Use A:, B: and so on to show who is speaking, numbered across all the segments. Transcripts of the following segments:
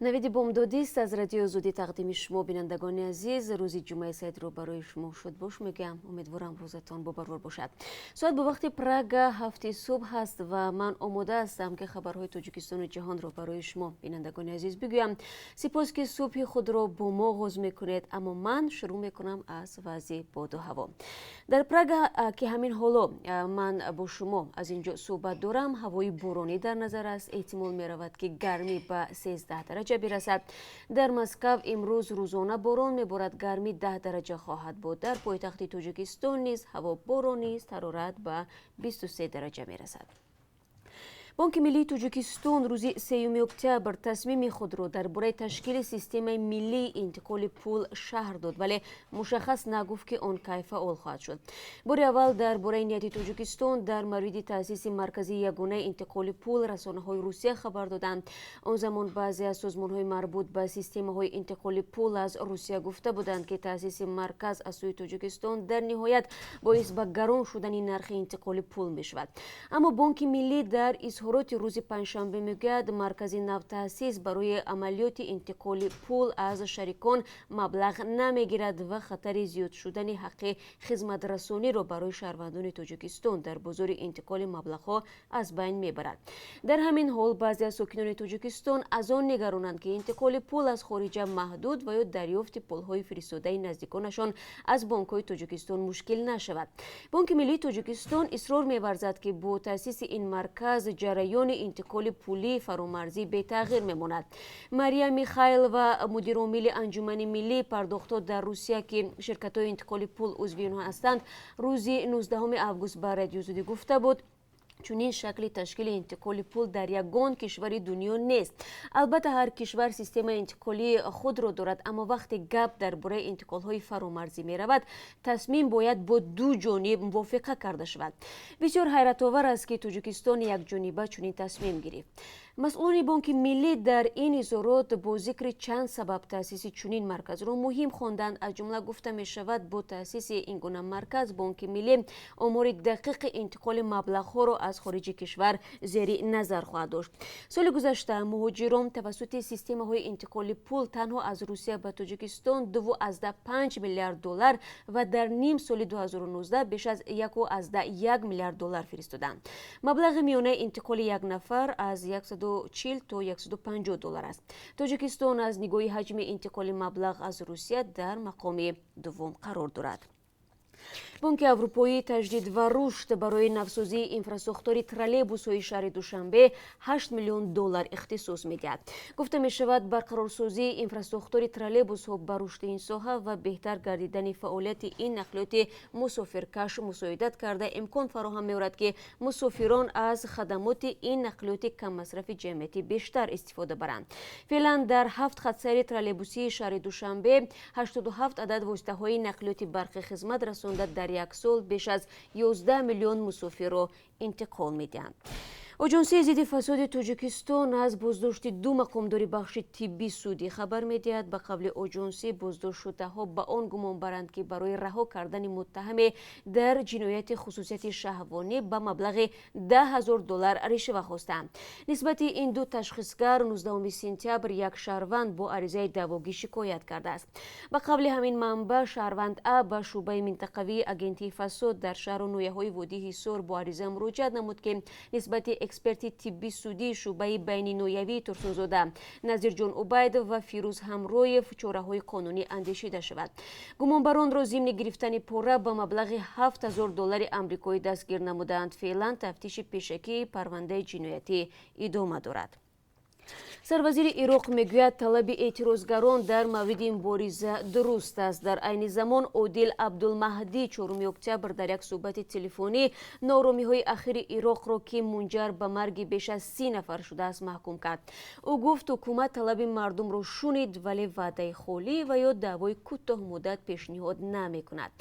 A: Навиди бомдодист аз Радиои Озодӣ тақдими шумо, бинандагони азиз. Рӯзи ҷумъаи саидро барои шумо шодбош мегӯям. Умедворам, рӯзатон бобарор бошад. Соат бо вақти Прага 7-и субҳ аст ва ман омода ҳастам, ки хабарҳои Тоҷикистону ҷаҳонро барои шумо, бинандагони азиз, бигӯям. Сипос, ки субҳи худро бо мо оғоз мекунед. Аммо ман шурӯъ мекунам аз вазъи боду ҳаво. Дар Прага, ки ҳамин ҳоло ман бо шумо аз ин ҷо суҳбат дорам, ҳавои боронӣ дар назар аст. Эҳтимол меравад, ки гармӣ ба 13 дараҷа бирасад. Дар Москав имрӯз рӯзона борон меборад, гармӣ 10 дараҷа хоҳад буд. Дар пойтахти Тоҷикистон низ ҳаво боронист, ҳарорат ба 23 дараҷа мерасад. Бонки миллии Тоҷикистон рӯзи 3 октябр тасмими худро дар бораи ташкили системаи миллии интиқоли пул шарҳ дод, вале мушаххас нагуфт, ки он кай фаъол хоҳад шуд. Бори аввал дар бораи нияти Тоҷикистон дар мавриди таъсиси маркази ягонаи интиқоли пул расонаҳои Русия хабар доданд. Он замон баъзе аз созмонҳои марбут ба системаҳои интиқоли пул аз Русия гуфта буданд, ки таъсиси марказ аз сӯи Тоҷикистон дар ниҳоят боис ба гарон шудани нархи интиқоли пул мешавад. Аммо Бонки миллӣ дар изҳороти рӯзи панҷшанбе мегӯяд, маркази навтаъсис барои амалиёти интиқоли пул аз шарикон маблағ намегирад ва хатари зиёд шудани ҳаққи хизматрасониро барои шаҳрвандони Тоҷикистон дар бозори интиқоли маблағҳо аз байн мебарад. Дар ҳамин ҳол баъзе аз сокинони Тоҷикистон аз он нигаронанд, ки интиқоли пул аз хориҷа маҳдуд ва ё дарёфти пулҳои фиристодаи наздиконашон аз бонкҳои Тоҷикистон мушкил нашавад. Бонки миллии Тоҷикистон исрор меварзад, ки бо таъсиси ин марказ ҷараёни интиқоли пулии фаромарзӣ бетағйир мемонад. Мария Михайлова, мудиромили Анҷумани миллии пардохтҳо дар Русия, ки ширкатҳои интиқоли пул узви онҳо ҳастанд, рӯзи 19 август ба Радиои Озодӣ гуфта буд, чунин шакли ташкили интиқоли пул дар ягон кишвари дунё нест. Албатта, ҳар кишвар системаи интиқолии худро дорад, аммо вақте гап дар бораи интиқолҳои фаромарзӣ меравад, тасмим бояд бо ду ҷониб мувофиқа карда шавад. Бисёр ҳайратовар аст, ки Тоҷикистон якҷониба чунин тасмим гирифт. Масъулони Бонки миллӣ дар ин изҳорот бо зикри чанд сабаб таъсиси чунин марказро муҳим хонданд. Аз ҷумла, гуфта мешавад, бо таъсиси ин гуна марказ Бонки миллӣ омори дақиқи интиқоли маблағҳоро аз хориҷи кишвар зери назар хоҳад дошт. Соли гузашта муҳоҷирон тавассути системаҳои интиқоли пул танҳо аз Русия ба Тоҷикистон 2,5 миллиард доллар ва дар ним соли 2019 беш аз 1,1 миллиард доллар фиристоданд. Маблағи миёнаи интиқоли як нафар аз 140 то 150 доллар аст. Тоҷикистон аз нигоҳи ҳаҷми интиқоли маблағ аз Русия дар мақоми дуввум қарор дорад. Бонки Аврупоии таҷдид ва рушд барои навсозии инфрасохтори троллейбусҳои шаҳри Душанбе 8 миллион доллар ихтисос медиҳад. Гуфта мешавад, барқарорсозии инфрасохтори троллейбусҳо ба рушди ин соҳа ва беҳтар гардидани фаъолияти ин нақлиёти мусофиркаш мусоидат карда, имкон фароҳам меорад, ки мусофирон аз хадамоти ин нақлиёти каммасрафи ҷамъиятӣ бештар истифода баранд. Феълан дар ҳафт хатсайри троллейбусии шаҳри Душанбе 87 адад воситаҳои нақлиёти барқӣ хизмат расонда, дар як сол беш аз 11 миллион мусофирро интиқол медиҳанд. Оҷонсии зидди фасоди Тоҷикистон аз боздошти ду мақомдори бахши тиббӣ судӣ хабар медиҳад. Ба қавли оҷонсӣ, боздоштшудаҳо ба он гумон баранд, ки барои раҳо кардани муттаҳаме дар ҷинояти хусусияти шаҳвонӣ ба маблағи 10 000 доллар ришва хостаанд. Нисбати ин ду ташхисгар 19 сентябр як шаҳрванд бо аризаи даъвогӣ шикоят кардааст. Ба қавли ҳамин манбаъ, шаҳрванд А ба шӯъбаи минтақавии Агентии фасод дар шаҳру ноҳияҳои водии Ҳисор бо ариза муроҷиат намуд, ки нисбати эксперти тиббӣ судии шӯъбаи байниноҳиявии Турсунзода Назирҷон Убайдов ва Фирӯз Ҳамроев чораҳои қонунӣ андешида шавад. Гумонбаронро зимни гирифтани пора ба маблағи 7000 доллари амрикоӣ дастгир намудаанд. Феълан тафтиши пешакии парвандаи ҷиноятӣ идома дорад. Сарвазири Ироқ мегӯяд, талаби эътирозгарон дар мавриди мубориза дуруст аст. Дар айни замон Одил Абдулмаҳдӣ 4 октябр дар як суҳбати телефонӣ нооромиҳои ахири Ироқро, ки мунҷар ба марги беш аз 30 нафар шудааст, маҳкум кард. Ӯ гуфт, ҳукумат талаби мардумро шунид, вале ваъдаи холӣ ва ё даъвои кӯтоҳмуддат пешниҳод намекунад.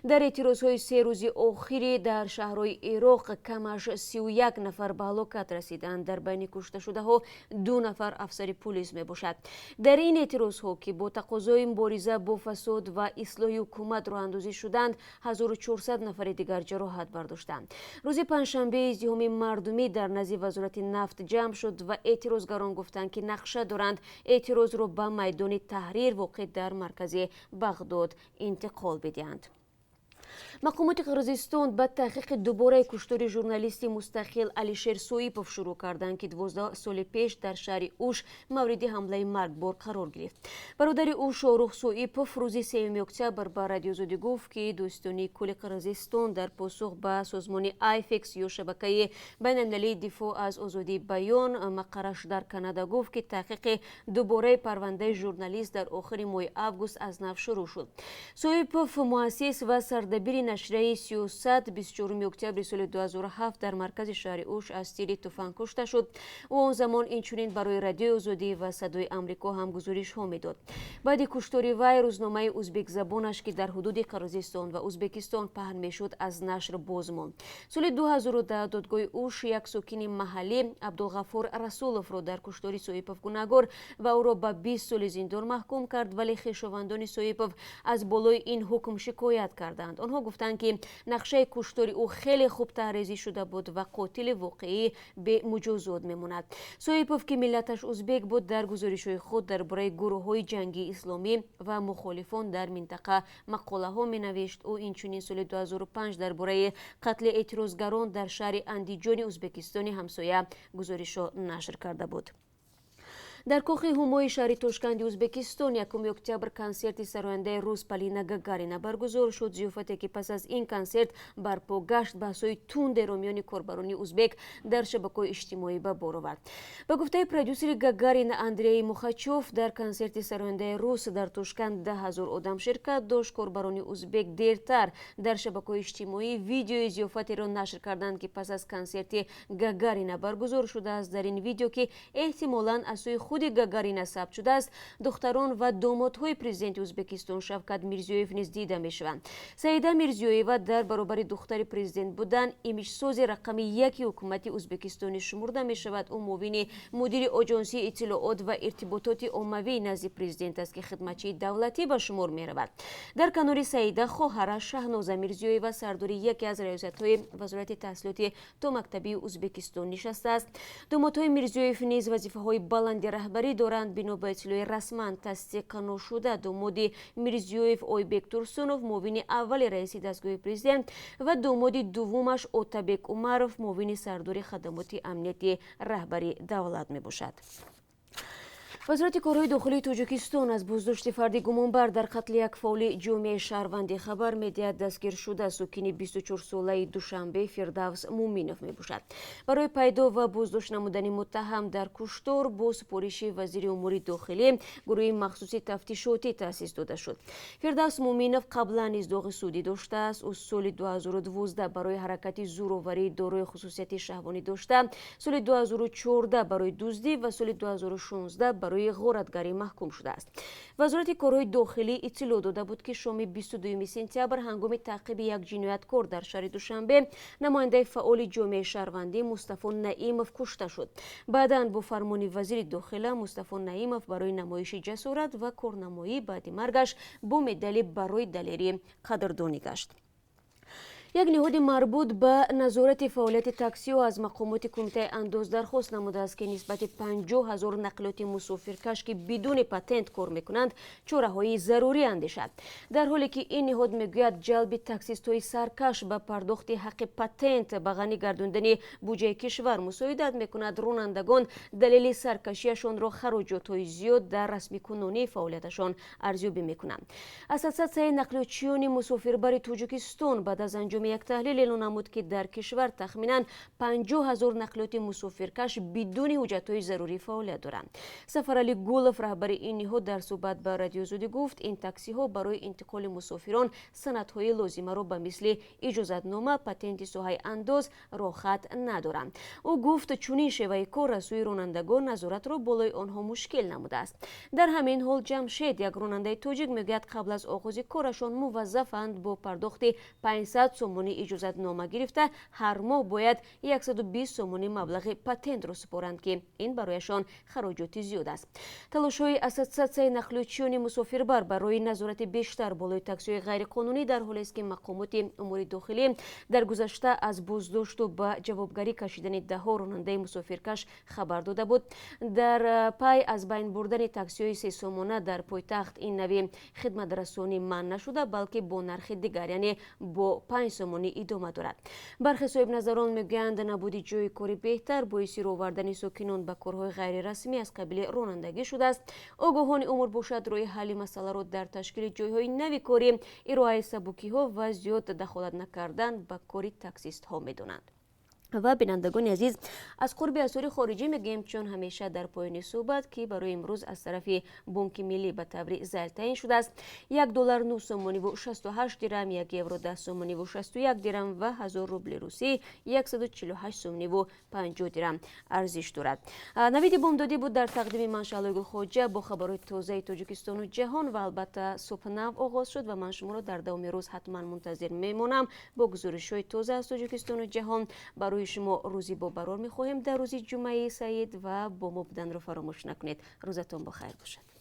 A: Дар эътирозҳои 3 рӯзи охири дар шаҳрҳои Ироқ камаш 31 нафар ба ҳалокат расиданд. Дар байни кушташудаҳо ду нафар Афсари пулис мебошад. Дар ин эътирозҳо, ки бо тақозои мубориза бо фасод ва ислоҳи ҳукумат роҳандозӣ шуданд, 1400 нафари дигар ҷароҳат бардоштанд. Рӯзи панҷшанбе издиҳоми мардумӣ дар назди Вазорати нафт ҷамъ шуд ва эътирозгарон гуфтанд, ки нақша доранд эътирозро ба майдони Таҳрир, воқеъ дар маркази Бағдод, интиқол бидиҳанд. Мақомоти Қирғизистон ба таҳқиқи дубораи куштори журналисти мустақил Алишер Соипов шурӯъ карданд, ки 12 соли пеш дар шаҳри Уш мавриди ҳамлаи маргбор қарор гирифт. Бародари ӯ, Шоҳрух Соипов, рӯзи 3 октябр ба Радиозодӣ гуфт, ки Додситонии кулли Қирғизистон дар посух ба созмони IFEX ё Шабакаи байналмилалии дифоъ аз озодии баён, мақарраш дар Канада, гуфт, ки таҳқиқи дубораи парвандаи журналист дар охири моҳи август аз нав шурӯъ шуд. Соипов, муассис ва сардабири нашрияи «Сиёсат», 24 октябри соли 2007 дар маркази шаҳри Уш аз тири туфанг кушта шуд. Ӯ он замон инчунин барои Радиои Озодӣ ва Садои Амрико ҳам гузоришҳо медод. Баъди куштори вай рӯзномаи узбекзабонаш, ки дар ҳудуди Қирғизистон ва Узбекистон паҳн мешуд, аз нашр боз монд. Соли 2010 додгоҳи Уш як сокини маҳаллӣ, Абдулғафур Расуловро, дар куштори Соипов гунаҳгор ва ӯро ба 20 соли зиндон маҳкум кард, вале хешовандони Соипов аз болои ин ҳукм шикоят карданд. Онҳо гуфтанд, ки нақшаи куштори ӯ хеле хуб тарҳрезӣ шуда буд ва қотили воқеӣ бемуҷозот мемонад. Соипов, ки миллаташ узбек буд, дар гузоришҳои худ дар бораи гурӯҳҳои ҷангии исломӣ ва мухолифон дар минтақа мақолаҳо менавишт. Ӯ инчунин соли 2005 дар бораи қатли эътирозгарон дар шаҳри Андиҷони Узбекистони ҳамсоя гузоришҳо нашр карда буд. Дар Кохи Ҳумои шаҳри Тошканди Узбекистон 1 октябр консерти сарояндаи рус Полина Гагарина баргузор шуд. Зиёфате, ки пас аз ин консерт барпо гашт, баҳсҳои тундеро миёни корбарони узбек дар шабакаҳои иҷтимоӣ ба бор овард. Ба гуфтаи продюсери Гагарина Андрей Мухачев, дар консерти сарояндаи рус дар Тошканд 10 000 одам ширкат дошт. Корбарони узбек дертар дар шабакаҳои иҷтимоӣ видеои зиёфатеро нашр карданд, ки пас аз консерти Гагарина баргузор шудааст. Дар ин видео, ки эҳтимолан аз сӯи худи Гагарина сабт шудааст, духтарон ва домодҳои президенти Ӯзбекистон Шавкат Мирзиёев низ дида мешаванд. Саида Мирзиёева дар баробари духтари президент будан, имиҷсози рақами яки ҳукумати Ӯзбекистонӣ шумурда мешавад. Ӯ муовини мудири Оҷонсии иттилоот ва иртибототи оммавӣ назди президент аст, ки хидматчии давлатӣ ба шумор меравад. Дар канори Саида хоҳараш Шаҳноза Мирзиёева, сардори яке аз раёсатҳои Вазорати таҳсилоти томактабии Ӯзбекистон, нишастааст. Домодҳои Мирзиёев низ вазифаҳои баланди раҳбарӣ доранд. Бино ба иттилои расман тасдиқношуда, домоди Мирзиёев Ойбек Турсунов муовини аввали раиси дастгоҳи президент ва домоди дуввумаш Отабек Умаров муовини сардори хадамоти амнияти раҳбари давлат мебошад. Вазорати корҳои дохилии Тоҷикистон аз боздошти фарди гумонбар дар қатли як фаъоли ҷомеаи шаҳрвандӣ хабар медиҳад. Дастгиршуда сокини 24-солаи Душанбе Фирдавс Муминов мебошад. Барои пайдо ва боздошт намудани муттаҳам дар куштор бо супориши вазири умури дохилӣ гурӯҳи махсуси тафтишотӣ таъсис дода шуд. Фирдавс Муминов қаблан низ доғи судӣ доштааст. Ӯ соли 2012 барои ҳаракати зӯроварии дорои хусусияти шаҳвонӣ дошта, соли 2014 барои дуздӣ ва соли 2016 барои ғоратгарӣ маҳкум шудааст. Вазорати корҳои дохилӣ иттилоъ дода буд, ки шоми 22 сентябр ҳангоми таъқиби як ҷинояткор дар шаҳри Душанбе намояндаи фаъоли ҷомеаи шаҳрвандӣ Мустафо Наимов кушта шуд. Баъдан бо фармони вазири дохила Мустафо Наимов барои намоиши ҷасорат ва корнамоӣ баъди маргаш бо медали «Барои далерӣ» қадрдонӣ гашт. Як ниҳоди марбут ба назорати фаъолияти таксиҳо аз мақомоти Кумитаи андоз дархост намудааст, ки нисбати 50 000 нақлиёти мусофиркаш, ки бидуни патент кор мекунанд, чораҳои зарурӣ андешад. Дар ҳоле ки ин ниҳод мегӯяд, ҷалби таксистҳои саркаш ба пардохти ҳаққи патент ба ғанӣ гардондани буҷаи кишвар мусоидат мекунад, ронандагон далели саркашиашонро хароҷотҳои зиёд дар расмикунонии фаъолияташон арзёбӣ мекунанд. Ассотсиатсияи нақлиётчиёни мусофирбари Тоҷикистон баъд аз анҷоми як таҳлил эълон намуд, ки дар кишвар тахминан 50 000 нақлиёти мусофиркаш бидуни ҳуҷҷатҳои зарурӣ фаъолият доранд. Сафаралӣ Гулов, раҳбари ин ниҳод, дар суҳбат ба Радиозодӣ гуфт, ин таксиҳо барои интиқоли мусофирон санадҳои лозимаро ба мисли иҷозатнома, патенти соҳаи андоз, роҳхат надоранд. Ӯ гуфт, чунин шеваи кор аз сӯи ронандагон назоратро болои онҳо мушкил намудааст. Дар ҳамин ҳол Ҷамшед, як ронандаи тоҷик, мегӯяд, қабл аз оғози корашон муваззафанд бо пардохти 500 сомонӣ. Сомонӣ иҷозатнома гирифта, ҳар моҳ бояд 120 сомонӣ маблағи патентро супоранд, ки ин барояшон хароҷоти зиёд аст. Талошҳои Ассотсиатсияи нақлиётчиёни мусофирбар барои назорати бештар болои таксиҳои ғайриқонунӣ дар ҳолест, ки мақомоти умури дохилӣ дар гузашта аз боздошту ба ҷавобгарӣ кашидани даҳҳо ронандаи мусофиркаш хабар дода буд. Дар пай аз байн бурдани таксиҳои 3 сомона дар пойтахт ин нави хидматрасонӣ манъ нашуда, балки бо нархи дигар, яъне бо 5 сомонӣ идома дорад. Бархе соҳибназарон мегӯянд, набуди ҷойи кори беҳтар боиси ровардани сокинон ба корҳои ғайрирасмӣ аз қабили ронандагӣ шудааст. Огоҳони умур бошад, роҳи ҳалли масъаларо дар ташкили ҷойҳои нави корӣ, ироаи сабукиҳо ва зиёд дахолат накардан ба кори таксистҳо медонанд. Ва, бинандагони азиз, аз қурби асъори хориҷӣ мегӯем, чун ҳамеша дар поёни суҳбат, ки барои имрӯз аз тарафи Бонки Миллӣ ба таври зайл таъин шудааст: 1 доллар 9 сомониву 68 дирам, 1 евро 10 сомониву 61 дирам ва 1000 рубли русӣ 148 сомониву 50 дирам арзиш дорад. Навиди бомдодӣ буд дар тақдими ман, Шаҳлои Гулхоҷа, бо хабарҳои тозаи Тоҷикистону ҷаҳон. Ва албатта, субҳ нав оғоз шуд ва ман шуморо дар давоми рӯз ҳатман мунтазир мемонам бо гузоришҳои тоза аз Тоҷикистону ҷаҳон. Барои шумо рӯзи бобарор мехоҳем дар рӯзи Ҷумъаи саид ва бо мо буданро фаромӯш накунед. Рӯзатон бохайр бошад.